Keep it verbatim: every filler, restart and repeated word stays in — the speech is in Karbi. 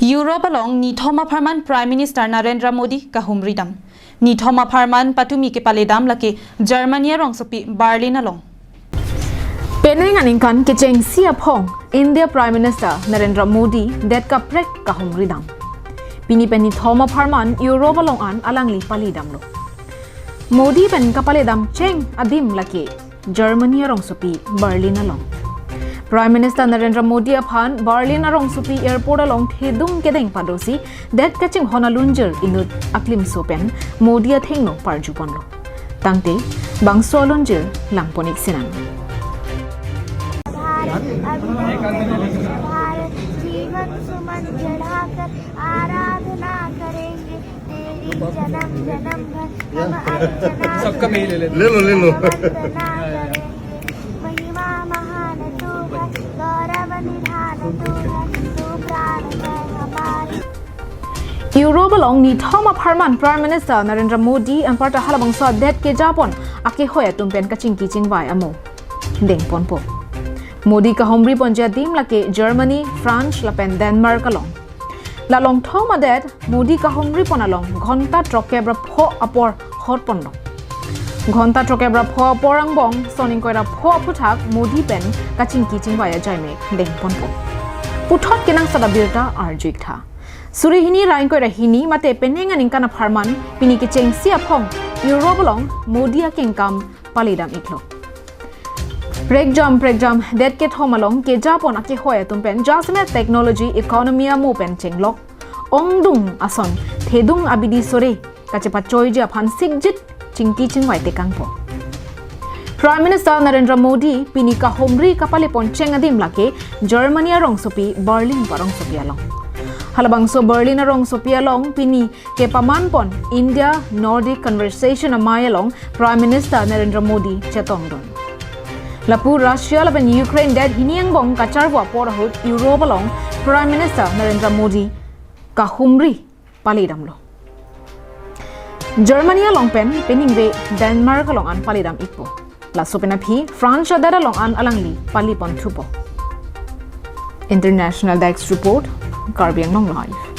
Europe along nithom apharman Prime Minister Narendra Modi kahumri dam. Nithom apharman patumi kepale dam lake Germany arongsopi Berlin along. Penang aningkan kechengsi aphong India Prime Minister Narendra Modi det kaprek kahumri dam. Pini pen nithom apharman Europe along an alangli pale damlo. Modi pen kapale dam cheng adim lake Germany arongsopi Berlin along. Prime Minister Narendra Modi aphan Berlin arongsopi airport along thedung kedeng padosi det kachinghon alunjir inut aklimso pen Modi athengno parjuponlo. Tangte bangso alunjir langpon-ik sinang. Bharat अभिनंदन भारत जीवन सुमन चढ़ाकर आराधना करेंगे तेरी जन्म जन्म भर हम अर्चना सबका मैं ही ले लेता हूँ। ले लो, ले लो। वंदना करेंगे महिमा महान तू है गौरव निधान तू है तू प्राण है हमारे Europe along nithom apharman Prime Minister Narendra Modi anparta halabangso adet kejapon akehoi atum pen kachingki chingvai amo dengponpo. Modi kahumri ponji adim lake Germany, France lapen Denmark along. La along thom adet Modi kahumri pon along ghonta throkkep ra pho apor hotponlo. Ghonta throkkep ra pho apor angbong son ingkoi ra pho aphuthak Modi pen kachingki chingvai ajaimek dengponpo. Puthot kenangsot abirta arju-iktha. Suri hini ra ingkoi ra hini mate penang aningkan apharman pini kechengsi aphong Europe along Modi akengkam pale dam-iklo. Prekjam prekjam det kethom along kejapon akehoi atum pen jasemet technology economy amo pen chenglok ongdung ason thedung abidi sore kachepachoiji aphan sikjit chingki chingvai tekangpo. Prime Minister Narendra Modi pini kahumri kapale pon cheng adim lake Germany arongsopi Berlin arongsopi along. Halabangso Berlin arongsopi along pini kepaman pon India Nordic Conversation amei along Prime Minister Narendra Modi chetongdun. Lapu Russia lapen Ukraine det hini angbong kacharvo apor ahut Europe along Prime Minister Narendra Modi kahumri pale damlo. Germany along pen peningve Denmark along an pale dam-ikpo. Laso pen aphi France adet along an alangli pale pon thupo. International Desk Report, Karbi Anglong Live.